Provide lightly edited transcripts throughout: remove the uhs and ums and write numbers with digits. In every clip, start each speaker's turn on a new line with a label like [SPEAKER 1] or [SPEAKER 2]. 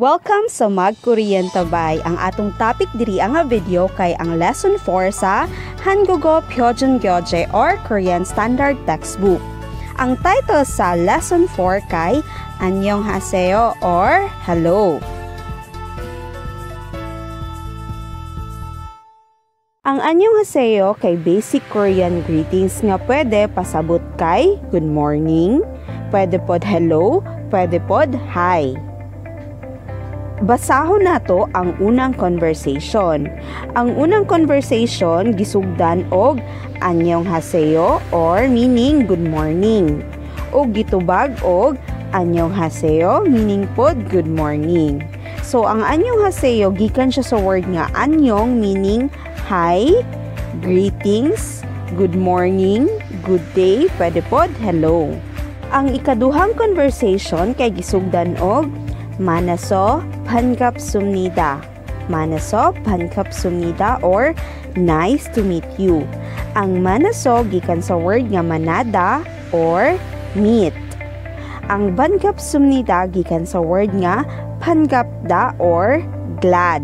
[SPEAKER 1] Welcome sa Mag-Korean Tabay. Ang atong topic diri ang nga video kay ang lesson 4 sa Hangugo Pyojun Gyoje or Korean Standard Textbook. Ang title sa lesson 4 kay Annyeonghaseyo or Hello. Ang Annyeonghaseyo kay basic Korean greetings nga pwede pasabot kay good morning, pwede pod hello, pwede pod hi. Basahon nato ang unang conversation. Ang unang conversation gisugdan og Annyeonghaseyo or meaning good morning. Og gitubag og Annyeonghaseyo meaning pod good morning. So ang Annyeonghaseyo gikan siya sa word nga annyeong meaning hi, greetings, good morning, good day, pwede pod hello. Ang ikaduhang conversation kay gisugdan og Manaso 반갑습니다. Manaso 반갑습니다 or nice to meet you. Ang manaso gikan sa word nga manada or meet. Ang 반갑습니다 gikan sa word nga 반갑다 or glad.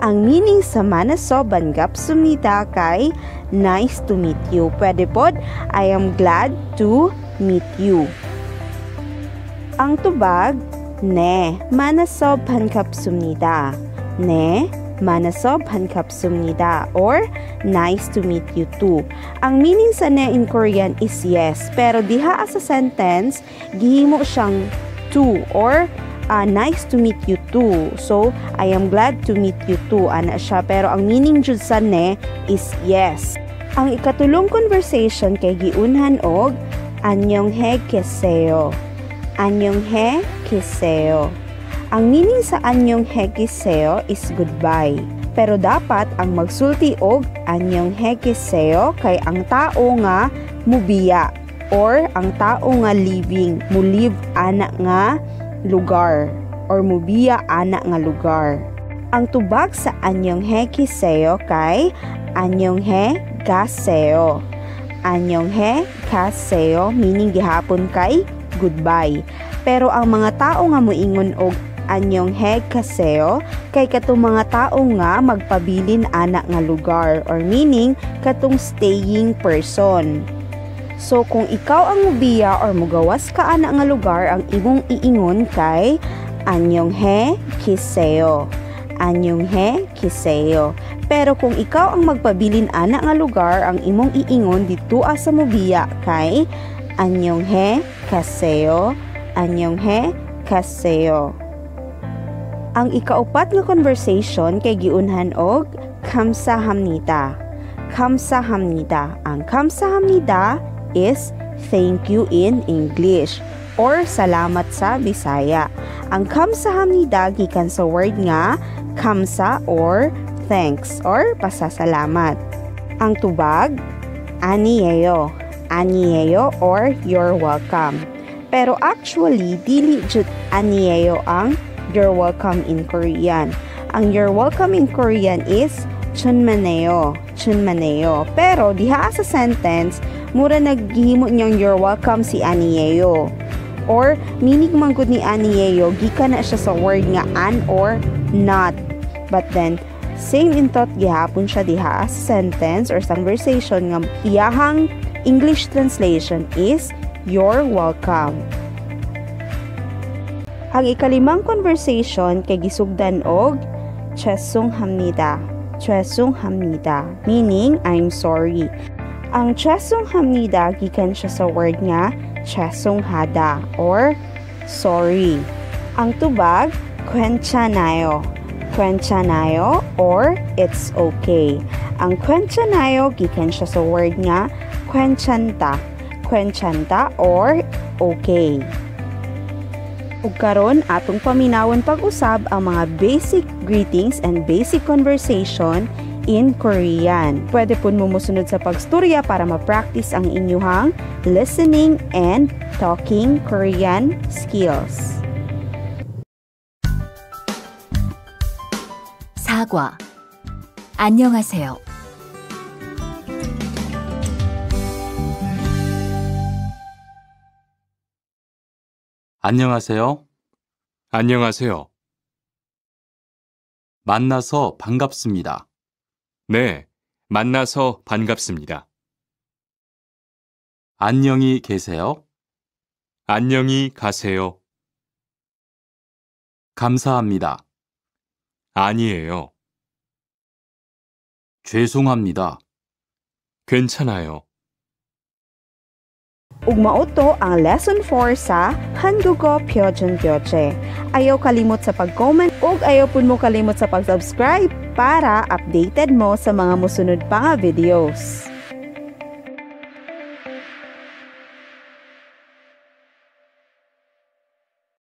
[SPEAKER 1] Ang meaning sa manaso 반갑습니다 kay nice to meet you. Pwede pod I am glad to meet you. Ang tubag, 네, 만나서 반갑습니다. 네, 만나서 반갑습니다 or nice to meet you too. Ang meaning sa ne in Korean is yes, pero diha sa sentence gihimo siyang too or nice to meet you too. So, I am glad to meet you too ana siya, pero ang meaning jud sa ne is yes. Ang ikatulong conversation kay giunhan og 안녕해 계세요. 안녕해 계세요. Ang meaning sa 안녕해 계세요 is goodbye. Pero dapat ang magsulti og 안녕해 계세요 kay ang tao nga mubiya or ang tao nga leaving, mu leave ana nga lugar or mubiya ana nga lugar. Ang tubag sa 안녕해 계세요 kay 안녕해 가세요. 안녕해 가세요 meaning gihapon kay goodbye. Pero ang mga tao nga moingon og 안녕해 가세요 kay katong mga tao nga magpabilin ana nga lugar or meaning katong staying person. So kung ikaw ang mubiya or mugawas ka ana nga lugar, ang imong iingon kay 안녕해 계세요. 안녕해 계세요. Pero kung ikaw ang magpabilin ana nga lugar, ang imong iingon didto sa mubiya kay 안녕해 가세요. 안녕해 가세요. Ang ikaupat nga conversation kay giunhan og 감사합니다. 감사합니다. Ang 감사합니다 is thank you in English or salamat sa Bisaya. Ang 감사합니다 gikan sa word nga kamsa or thanks or pasasalamat. Ang tubag, 아니에요. 아니에요 or you're welcome. Pero actually, dili jud 아니에요 ang you're welcome in Korean. Ang you're welcome in Korean is 천만에요. 천만에요. Pero diha sa sentence, mura naghihimo niyang you're welcome si 아니에요. Or meaning man gud ni 아니에요, gikan na siya sa word nga an or not. But then, same in thought gihapon siya diha sa sentence or sa conversation nga iyahang English translation is you're welcome. Ang ikalimang conversation kay gisugdan og 죄송합니다. 죄송합니다 meaning I'm sorry. Ang 죄송합니다 gikan siya sa word nga 죄송하다 or sorry. Ang tubag, 괜찮아요. 괜찮아요 or it's okay. Ang 괜찮아요 gikan siya sa word nga 괜찮다. 괜찮다 or okay. Ug karon atong paminawon pag-usab ang mga basic greetings and basic conversation in Korean. Pwede pud mo mosunod sa pagstorya para ma-practice ang inyuhang listening and talking Korean skills.
[SPEAKER 2] 4과 안녕하세요.
[SPEAKER 3] 안녕하세요.
[SPEAKER 4] 안녕하세요.
[SPEAKER 3] 만나서 반갑습니다.
[SPEAKER 4] 네, 만나서 반갑습니다.
[SPEAKER 3] 안녕히 계세요.
[SPEAKER 4] 안녕히 가세요.
[SPEAKER 3] 감사합니다.
[SPEAKER 4] 아니에요.
[SPEAKER 3] 죄송합니다.
[SPEAKER 4] 괜찮아요.
[SPEAKER 1] Ug mao to ang lesson 4 sa 한국어 표준 교재. Ayaw kalimot sa pag-comment ug ayaw pud mo kalimot sa pag-subscribe para updated mo sa mga musunod pa nga videos.